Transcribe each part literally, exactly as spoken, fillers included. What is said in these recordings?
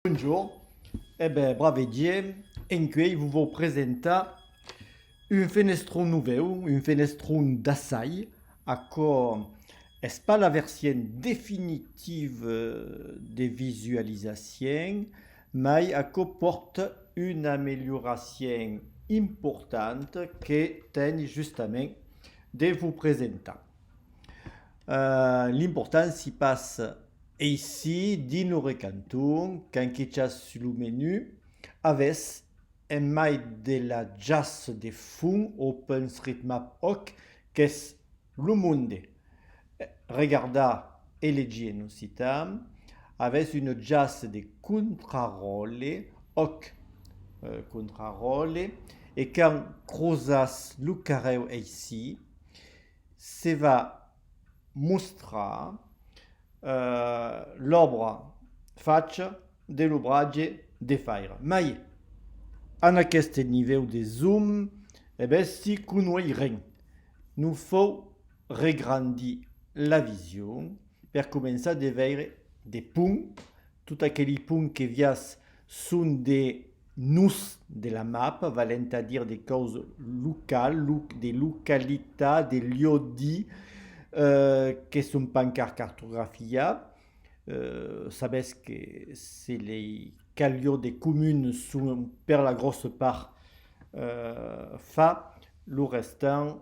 Bonjorn, e ben, brave dia, encuei vos vau presentar un fenestron novèu, un fenestron d'assai. Aquò es pas la version definitiva de visualizacion, mai aquò pòrta una amelioracion importanta que teni justament de vos presentar. Eh, l'important si passa aicí, dins lo recanton, quand quichatz sus lo menu, avètz en mai de la jaça de fons OpenStreetMap òc, qu'es lo monde. Regardatz e legitz en occitan, avètz una jaça de contraròtle, òc, eh, contraròtle, e quand crosatz lo carrèu aicí, se va mostrar, eh, l'òbra facha de l'obratge de faire. Mai, en aqueste nivèu de zoom, e ben, si conois ren. Nos fau regrandir la vision per començar de veire de ponts. Tot aqueli ponts que viatz son de nos de la mapa, valent a dire de causas locals, lo-, de localitats, de lieu-dits, eh, que son pas encara cartografiats. Eh, sabètz que se lei calias de comunas son per la gròssa part, eh, fach, lo restant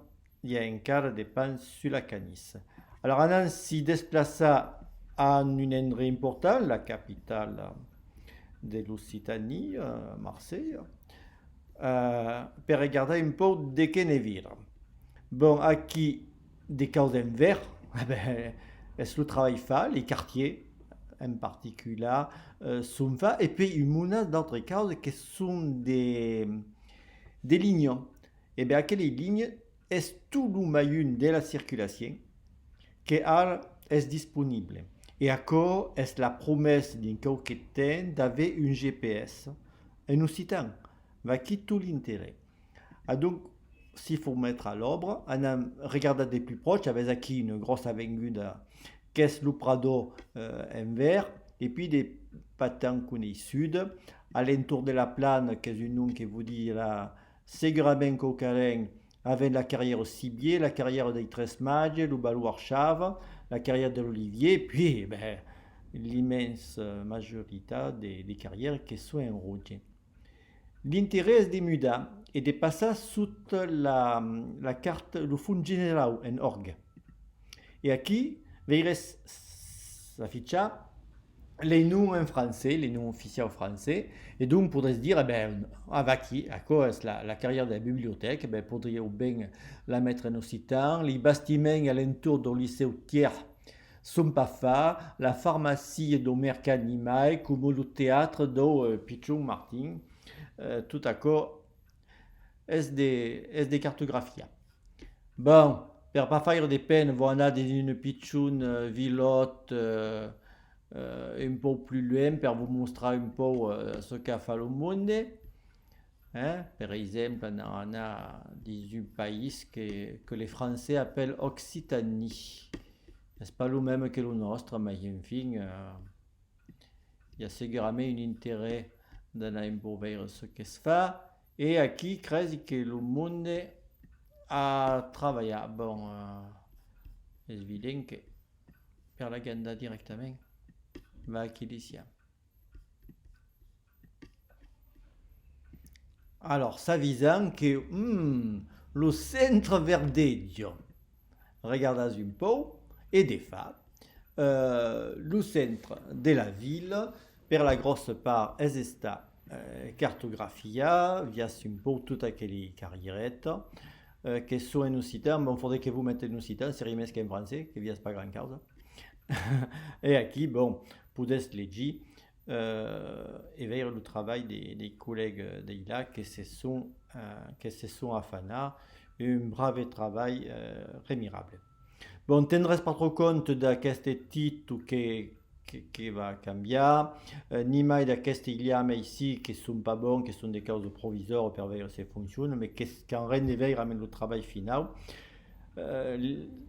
i a encara de pan sus la canissa. Alòrs, anam si desplaçar a un endrech important, la capitala de l'Occitània, Marselha, eh, per regardar un pauc de qué ne vira. Bon, aquí, de causas en verd, e ben, es lo trabalh fach, les quartiers en particular, eh, son fachs, e puèi un monat d'autras causas que son de, de linhas. E ben, aquelas linhas es tot lo malhum de la circulacion, que ara es disponible. E aquò es la promessa dins quauque temps d'aver un G P S en occitan. Vaquí tot l'interès. Adonc, si fau metre a l'òbra, anam regardar de plus pròche, avètz aquí una gròssa avenguda qu'es lo Prador, eh, en verd, e puèi de pas tant coneissuda, a l'entorn de la Plana, qu'es un nom que vos dirà segurament quauquarren, avèm la carrièra Cibier, la carrièra dei Tres Mages, lo Balon Archava, la carrièra de l'Olivier, e puèi, ben, l'immensa majoritat de, de carrièras que son en roge. L'interès es de mudar e de passar sota la, la carta, lo fons generau en òrg. E aquí veiretz s'afichar les noms en francés, les noms oficiaus francés, e donc podretz dire, e ben, ah, vaquí, aquò es la, la carrièra de la bibliotèca, e ben, podriáu ben la metre en occitan, les bastiments a l'entorn dau licèu Thiers son pas fachs, la farmacia dau mercat animal, coma lo teatre dau, eh, Pichon Martin, eh, tot aquò es de, es de cartografiar. Bon, per pas faire de pena, vau anar dins una pichona, eh, vilòta, eh, eh, un pauc plus luènh per vos mostrar un pauc, eh, çò qu'a fach lo monde. Eh? Per exemple, anar, anar dins un país que, que les Français appellent Occitanie. Es pas lo meme que lo nòstre, mai enfin, eh, i a segurament un interès d'anar un pauc veire çò que's fa, e aquí cresi que lo monde a trabalhat. Bon, eh, es evident que per l'agenda dirèctament, va aquí l'isiá. Alòrs, s'avisam que, hmm, lo centre verdeja. Regardatz un pauc, e de fach, eh, lo centre de la vila, per la gròssa part, es estat, eh, cartografiat, viatz un pauc tot aqueli carrieretas, eh, que son en occitan. Bon, faudriá que vos mete en occitan, seriá mes qu'en francés, que viatz pas grand causa. E aquí, bon, podètz legir, eh, e veire lo trabalh de, dei collègas d'Eilà que se son, eh, que se son afanats, un brave trabalh, eh, remirable. Bon, tendretz pas tròp compte d'aqueste títol que, que, que va cambiar, eh, ni mai d'aqueste liam aicí que son pas bons, que son de causas provisòrias per veire se fonciona, mas que, qu'an ren de veire amb lo trabalh finau. Eh,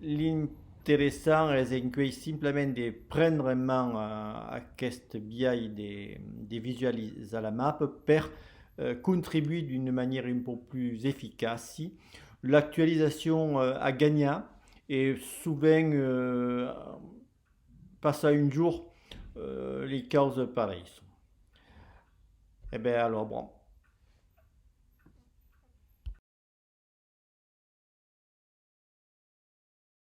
l'im-, interessant es encuei simplament de prendre en man, eh, aqueste biais de, de visualizar la mapa per, eh, contribuir d'una manièra un pauc plus eficaci. L'actualizacion, eh, a ganhat e sovent, eh, passar un jorn, eh, li causas pareisson. E ben, alors, bon,